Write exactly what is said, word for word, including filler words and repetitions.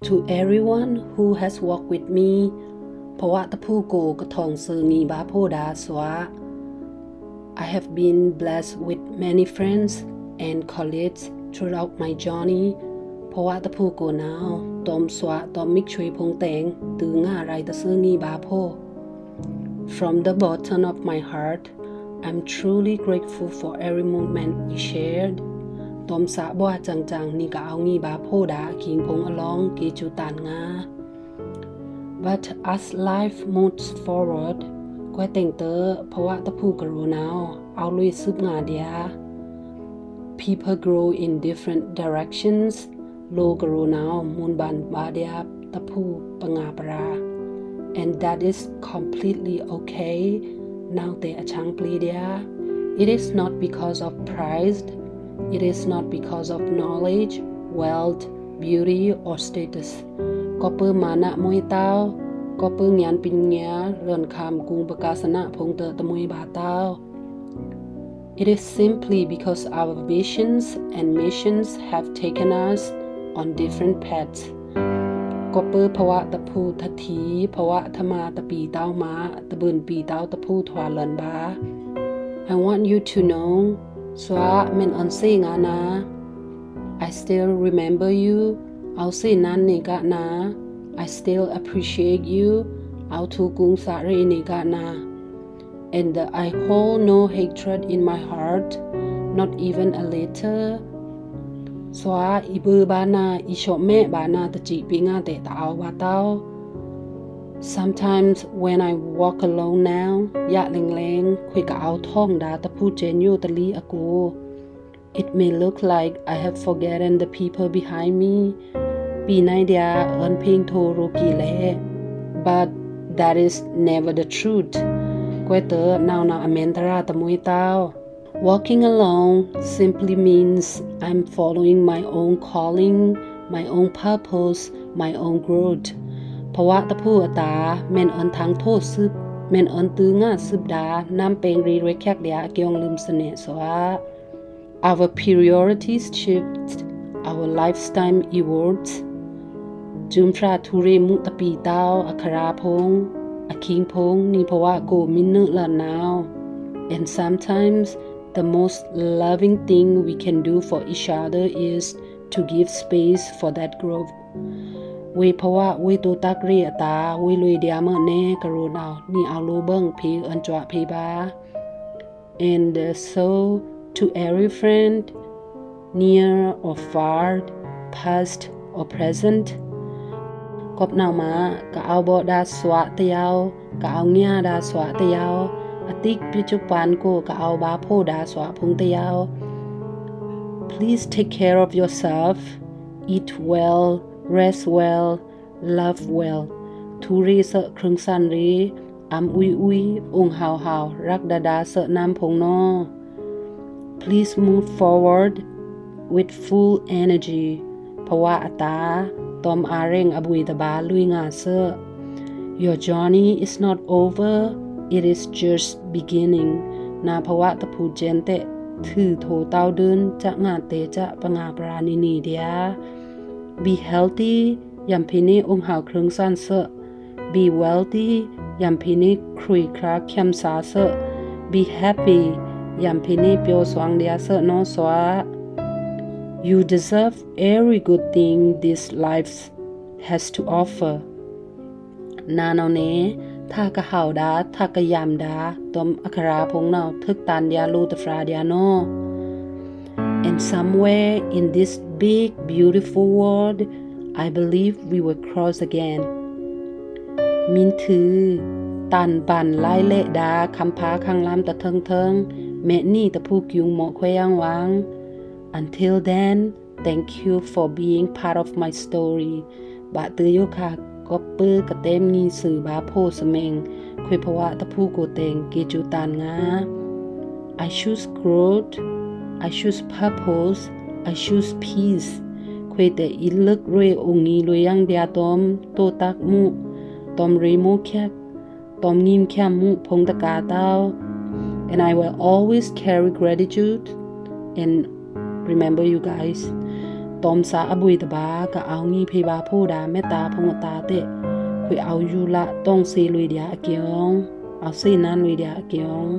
To everyone who has walked with me, ภาวะตะผู้โกกระถ่องเซิงอีบาโพดาสวะ I have been blessed with many friends and colleagues throughout my journey. ภาวะตะผู้โกหนาว ตอมสวะ ตอมมิกช่วยพงแตง ตื้อง่าไรตะเซิงอีบาโพ From the bottom of my heart, I'm truly grateful for every moment we shared. ตอมสะบ่าจังๆ นี่กะเอาอีบาโพดา คิงพงอลอง เกจูตานงา But as life moves forward, กวยแต่งเตอ ภาวะตะผู้กระโรนาว เอาลุยสืบงาเดีย People grow in different directions. โลกกระโรนาว หมุนบันบาเดีย ตะผู้ปะงาปะรา And that is completely okay. นาวเตะอชังปลีเดีย It is not because of pride. It is not because of knowledge, wealth, beauty, or status. ก็เปื้อมานะมวยเต้า ก็เปื้อญาณปิญญา เรินคำกุงประกาศนะพงเตอตะมวยบาเต้า It is simply because our visions and missions have taken us on different paths. ก็เปื้อภาวะตะผู้ทัดถี ภาวะทะมาตะปีเต้ามา ตะเบินปีเต้าตะผู้ทวาเลินบา I want you to know สวะ เมนออนเซงานา I still remember you. เอาเซนั้นเนกะนา I still appreciate you. เอาทูกุงสะเรเนกะนา And I hold no hatred in my heart, not even a little. สวะ อีเบอร์บานา อีโชะแมะบานา ตะจิปิงาเตะตะเอาบาเต้า Sometimes when I walk alone now, ยะแลงๆ ควยกะเอาท่องดาตะผู้เจนโยตะลีอโก It may look like I have forgotten the people behind me. ปีในเดียเอิ้นเพลงโทโรกิแล But that is never the truth. กวยเต๋อนาวนาอเมนตราตะมวยเต้า Walking alone simply means I'm following my own calling, my own purpose, my own growth. ภาวะตะผู้อตา เมนเอิ้นทางโทษซึบ เมนเอิ้นตื้องาดซึบดา น้ำเปงรีเรแคกเดีย เกียงลืมเสน่ห์สวะ Our priorities shift, our lifestyle evolves. จุมพระธุเรมุตะปีเต้า อคราพง อคิงพง นี่ภาวะโกมินเนอร์ละนาว And sometimes the most loving thing we can do for each other is to give space for that growth. เวยภาวะ เวยโตตักเรอตา เวยลุยเดียเมอแนกะโรนาว นี่เอาโลเบิ่งเพเอิ้นจวะเพบา And uh, so, to every friend, near or far, past or present, กอบนาวมากะเอาบ่ดาสวะตะยาว กะเอาเงียดาสวะตะยาว อติกปัจจุบันโกกะเอาบาโพดาสวะพงตะยาว Please take care of yourself, eat well, rest well, love well. ทูเรเสอะเครื่องสั่นเร อำอุยอุย องหาวหาว รักดาดาเสอะน้ำพงนอ Please move forward with full energy. ภาวะอตา ตอมอาเร่งอบุยตะบาลุยงาเสอะ Your journey is not over, it is just beginning. นาภาวะตะผูเจนเตะ ถือโทเต้าเดิน จะงาเตจะปะงาปราณีนีเดีย Be healthy, ยำเพเนองหาวเครื่องสั่นเสอะ Be wealthy, ยำเพเนครุยคราแคมสาเสอะ Be happy, ยำเพเนเปียวสว่างเดียเสอะนอสวะ You deserve every good thing this life has to offer. နာနောင်နေ ထါကဟဝ်ဒါ ထါကယမ်ဒါ တွမ်အခရာဖုံနောင် ထုကတန်ဒျာ လူတဖရာဒျာနော And somewhere in this big beautiful world, I believe we will cross again. မင်းထူ တန်ပန်လိုင်းလဲဒါ ခမ်ဖါခင်လမ်တထင်ထင် မဲ့နံတဖုကယူင်မော့ခွဲယင်ဝင် Until then, thank you for being part of my story. ဘၣ်တယိုခါ ကပ်ပကတဲမ်ငီးစုဘၣ်ဖိစမင်း ခွေးဘဝတစ်ဖူးကိုယ်တိုင် ကီးကျူးတန်ငါ I choose growth, I choose purpose, I choose peace. ခွေးတဲအီးလွိုက်ရွေးအိုငီးလွေးယင်ဒျာတွမ် တိုးတက်မှု တွမ်ရေမိုးချက် တွမ်ငိမ်ချက်မှုဖုံးတကားတဝ် And I will always carry gratitude and remember you guys, တံႏသꩻအဗွေႏတဗာႏ ကအဝ်ႏငီးဖေႏဗာႏဖိုဒါ မꩻတာႏဖုံႏအတာႏတဲ့ ခွေႏအဝ်ႏယုလꩻ တောင့်သေလွေꩻဒျာႏအကျိုင်း အဝ်ႏသေꩻနန်းလွေꩻဒျာႏအကျိုင်း